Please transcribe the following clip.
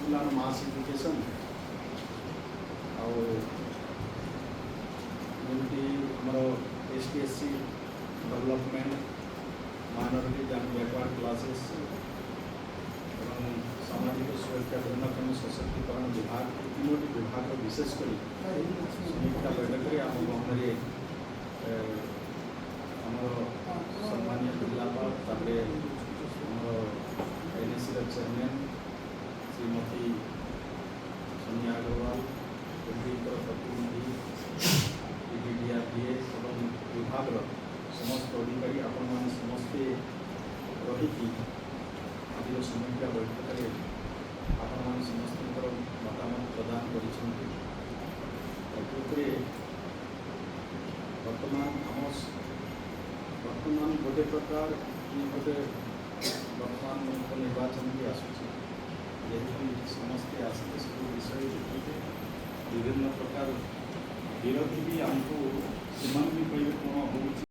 School and Mass Education ଆଉ ଯେମିତି ଆମର ST SC Development, Minorities and Backward Classes ଏବଂ ସାମାଜିକ ସୁରକ୍ଷା, ଭିନ୍ନକ୍ଷମ ସଶକ୍ତିକରଣ ବିଭାଗ, ଏ ତିନୋଟି ବିଭାଗର ବିଶେଷ କରି ସମୀକ୍ଷା ବୈଠକରେ ଆମ ଗହଣରେ ଆମର ସମ୍ମାନୀୟ ଜିଲ୍ଲାପାଳ, ତାପରେ ଆମର ଏନ୍ଏସିର ଚେୟାରମ୍ୟାନ୍ ଶ୍ରୀମତୀ ସୋନିଆ ଅଗ୍ରୱାଲ, ଏମ୍ପିଙ୍କର ପ୍ରତିନିଧି, ଇଡିଡିଆରଡିଏ ଏବଂ ବିଭାଗର ସମସ୍ତ ଅଧିକାରୀ, ଆପଣମାନେ ସମସ୍ତେ ରହିକି ଆଜିର ସମୀକ୍ଷା ବୈଠକରେ ଆପଣମାନେ ସମସ୍ତଙ୍କର ମତାମତ ପ୍ରଦାନ କରିଛନ୍ତି। ପ୍ରକୃତରେ ବର୍ତ୍ତମାନ ଆମ ବର୍ତ୍ତମାନ ଗୋଟେ ପ୍ରକାର କି ଗୋଟେ ବର୍ତ୍ତମାନ ଉପନିର୍ବାଚନ ବି ଆସୁଛି। ଯେହେତୁ ଏଠି ସମସ୍ତେ ଆସିଲେ, ସବୁ ବିଷୟ ଦେଖିଲେ, ବିଭିନ୍ନ ପ୍ରକାର ବିରୋଧୀ ବି ଆମକୁ ସେମାନେ ବି କହିବେ କ'ଣ ହେଉଛି।